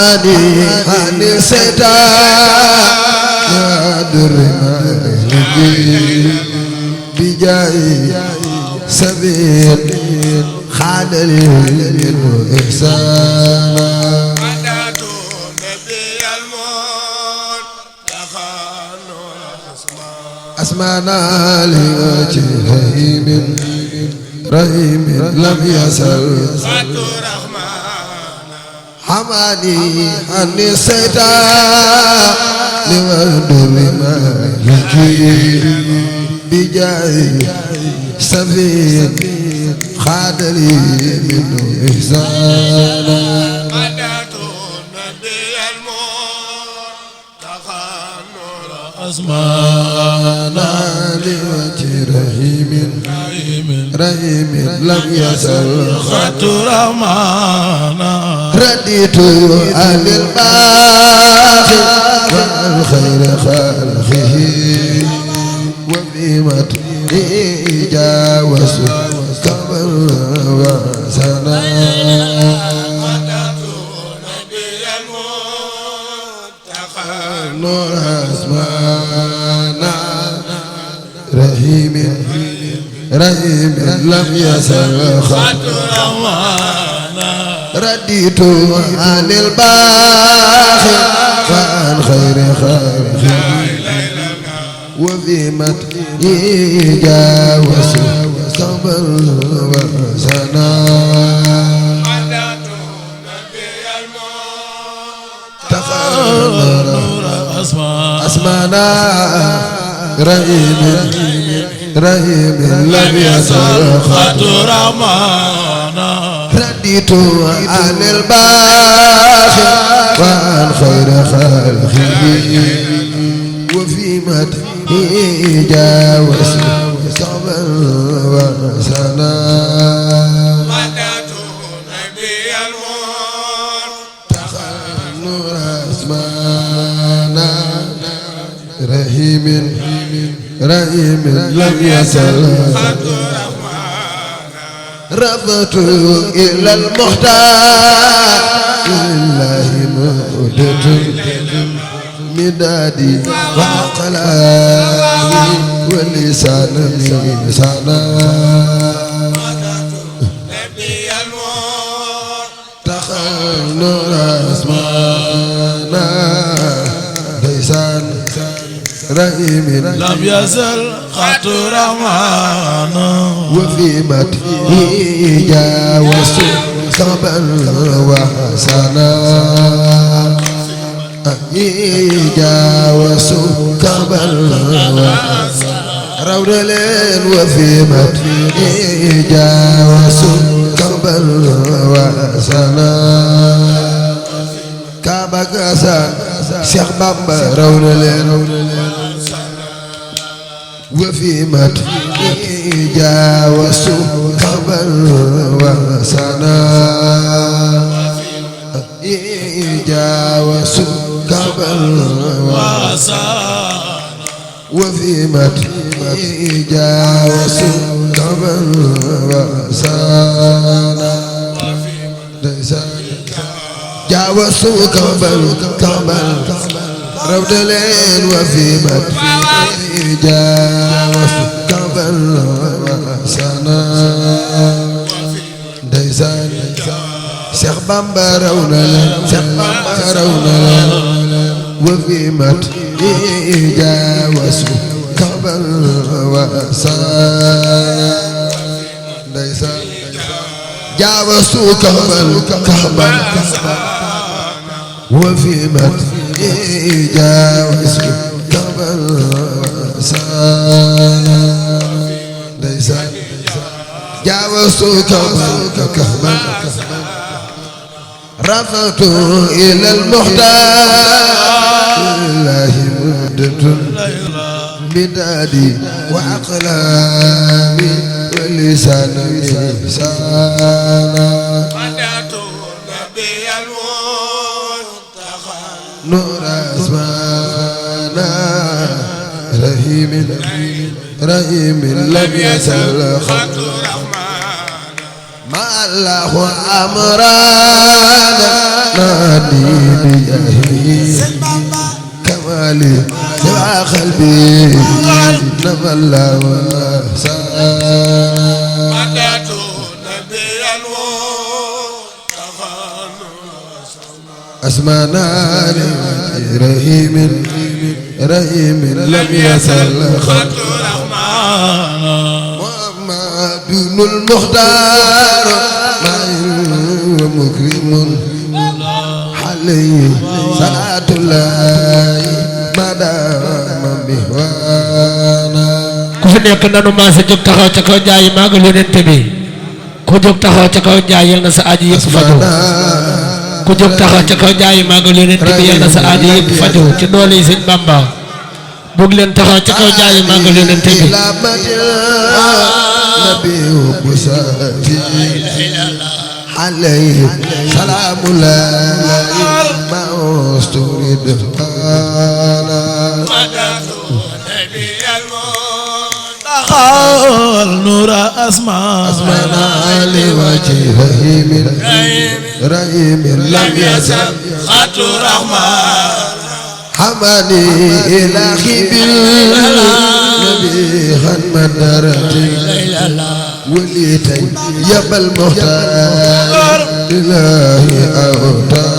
حماني عن السيطان يدر مالكي بجاي سبيل خالد الإحسان أسمعنا لوجه رحيم لم يسل حماني عن السيطان لودر مالكي بجاي سفين خادري من إحسانا مدات النبي المنتقى أزمانا لوجه رحيم لم يزل خطر معنا رديت عن الباقي والخير خلقه وبمته جاوز كبر وسنا نور أسمانا رحيم لم يزل خطر معنا رديت عن الباقي وعن خير خلقه وفي مته جاوز كبر وسنا تخنور أسمانا رحيم لم يزل خطر معنا رديت عن الباقي وعن خير خلقه وفي مته جاوز كبر وسنا مدات نبي تخنور أسمانا رحيم لم يزل رفضت إلى المختار لله مودة مدادي وعقلاني ولسان ميسانا تخنور أسمانا لسان رحيم لم يزل خطر معنا وفي مته جاوز كبر وحسنا جاوز كبر روض الليل وفي مته جاوز كبر وحسنا كعبة كاسا شيخ بامبا روض الليل وفي مته جاوز كبر وحسنا جاوز كبر وحسنا وفي مته جاوز كبر وحسنا جاوز كبر روض الليل وفي مته جاوز كبر وحسنا ديسان شيخ بامبا رونا وفي مته جاوز كبر وحسنا ديسان جاوز كبر وفي مته جاوز كبر وحسنا ديسان جاوز كبر رفعت إلى المختار لله مدة مدادي وأقلامي ولسان ميسانا مدات نبي المنتقى نور أسمانا رحيم لم يزل خطر ما الله أمرانا نادي بجاهي كمالي سوى قلبي نفى الله وسانا أسمعنا رحيم رحيم لم يسل خط رحمن محمد المختار ومكرم عليه صلاة الله ما دام بهوانا ku fi nekk nanu maa sa jóg taxaw ca kaw jaay maa ngi Yonent bi ku jóg taxaw ca kaw jaay yal na sa aajo yëpp faju ku jóg taxaw ca kaw jaay maa ngi Yonent bi yal na sa aajo yëpp faju ci doole yi Sëñ Bamba bëgg leen taxaw ca kaw jaay maa ngi Yonent bi عليه سلام الله ما استريد أنا تخال نور أسمانا لوجه رحيم رحيم لم يزل خط رحمن حماني إلهي بالنبي خن مدرتي وليتي يا المختار إلهي أوتار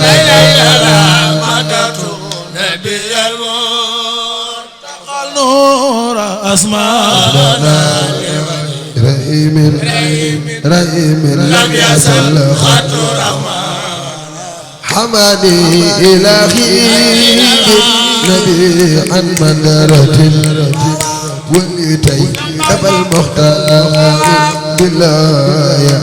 نبي الموت تخال نور أسمانا رحيم رحيم لم يزل خط رحمن حماني إلهي بالنبي عن مدرتي وليتي أبا المختار بالله يا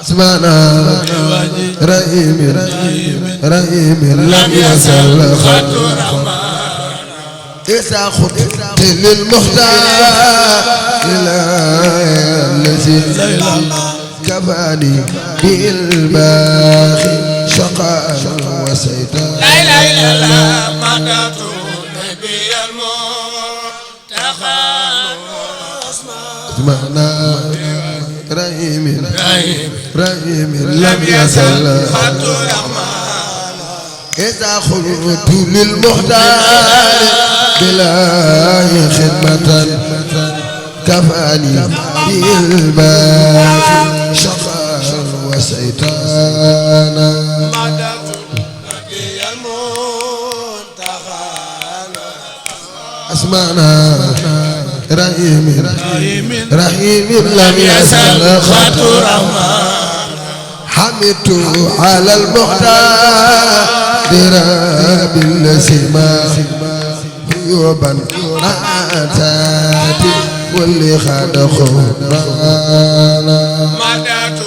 اسمعنا رحيم رحيم لم يزل خط إذا خطت للمختار الذي كفاني بالباخي شقاء وسيطان لا إله إلا الله مدد نبي المنتخب اسمعنا رحيم رحيم لم يزل خط رحمن إذا خلت للمختار بلا خدمة كفاني بالباخي شقاء وسيطانا أسمعنا رحيم رحيم لم يزل خط رحمن حمدت على المختار براب السماء يوبا أتاتي واللي خاد خبرانا مدد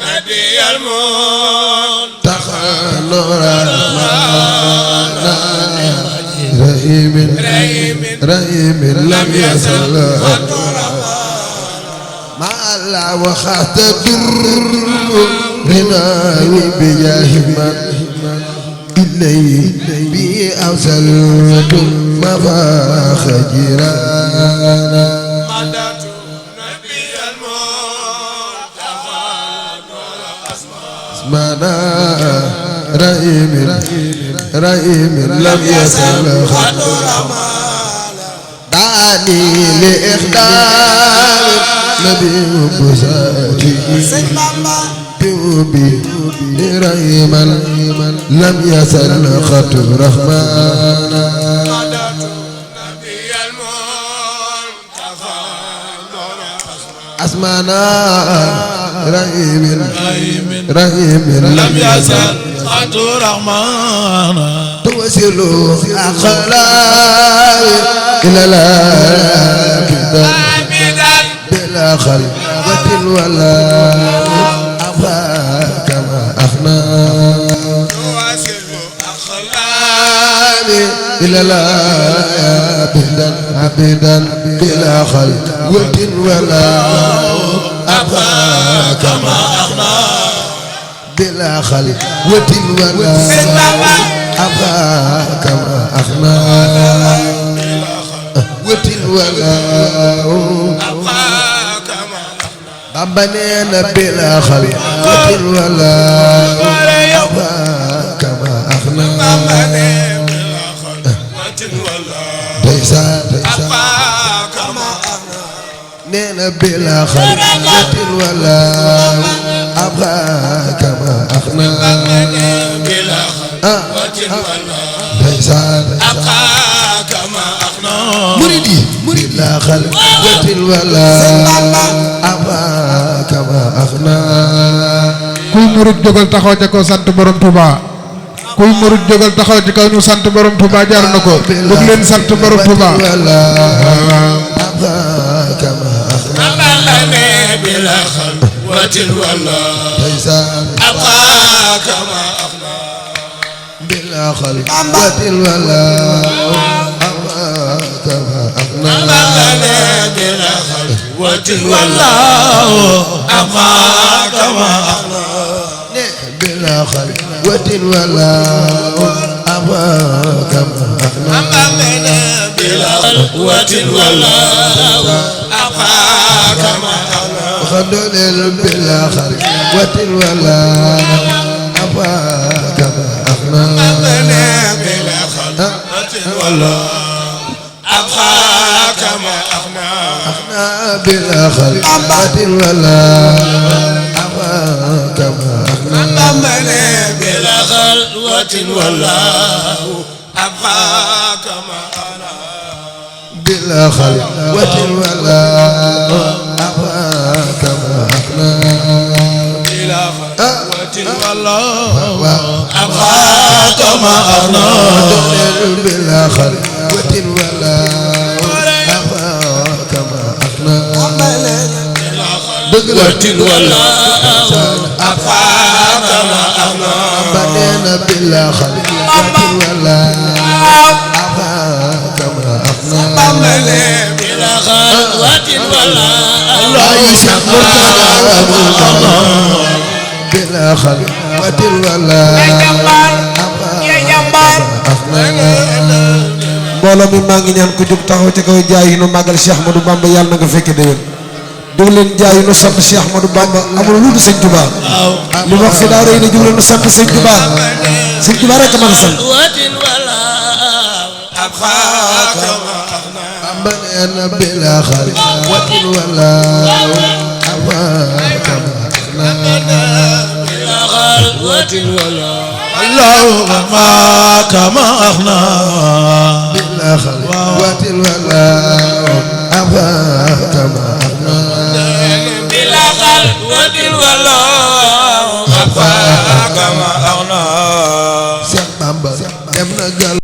نبي المنتخب رحيم رحيم لم يزل ما لا وخات در رناوي بجاه من إليه بي أوصلت مفاخ جيرانا مدد نبي المنتخب اسمعنا رحيم رحيم لم يزل خط دعني لإخدام نبي بساتي توبي رحيما لم يزل خط رحمن أسمعنا رحيم رحيم لم يزل خط رحمن توصل أخلاق إلى الكتاب بلا خلوة ولا أفاك ما أخنا إلى عبدا بلا خلوة ولا أفاك ما أخنا بلا خلوة ولا أفاك ما أخنا ولا أبقاك ما Bamba nee na bila xalwatin wala أبقاك ما أغنى أبقاك ما nee na bila xalwatin wala أبقاك ما أغنى بلا خلوة ولا أبقاك ما أغنى مريدي bila xalwatin wala أبقاك ما أغنى kuy murid jógal taxaw ca kaw sant borom Touba kuy murid jógal taxaw ci kaw ñu sant borom Touba jar na ko bëgg leen sant borom Touba أبقاك ما أغنى بلا خلوة ولا أبقاك ما أغنى بلا خلوة ولا أبقاك ما أغنى بلا خلوة ولا أبقاك ما أغنى بلا خلوة ولا أبقاك ما أغنى بلا خلوة ولا أبقاك ما أغنى خدل بلا خلوة ولا أبقاك ما أغنى بلا خلوة ولا أبقاك ما أغنى بلا خلوة ولا أبقاك ما أغنى بلا خلوة ولا أبقاك ما أغنى بلا خلوة ولا أبقاك ما أغنى بلا خلوة ولا أبقاك ما أغنى بلا خلوة ولا أبقاك ما أغنى خلوة ولا أبقاك ما أغنى بدينا بلا خلوة ولا أبقاك ما أغنى بلا خلوة ولا بلا خلوة ولا mbooloo mi maa ngi ñaan ku jóg taxaw ci kaw jaay yi nu màggal Cheikh Ahmadou Bamba yàlla na nga fekke déwén jóg leen jaay yi nu sant Cheikh Ahmadou Bamba amul lu dul sëñ Touba li wax fi daa rëy na jóg leen nu sant sëñ Touba sëñ Touba rek a mën a sant أبقاك ما أغنى بدينا بلا خلوة ولا أبقاك ما أغنى بلا خلوة ولا الله أبقاك ما أغنى بلا خلوة ولا أبقاك ما أغنى بلا خلوة ولا أبقاك ما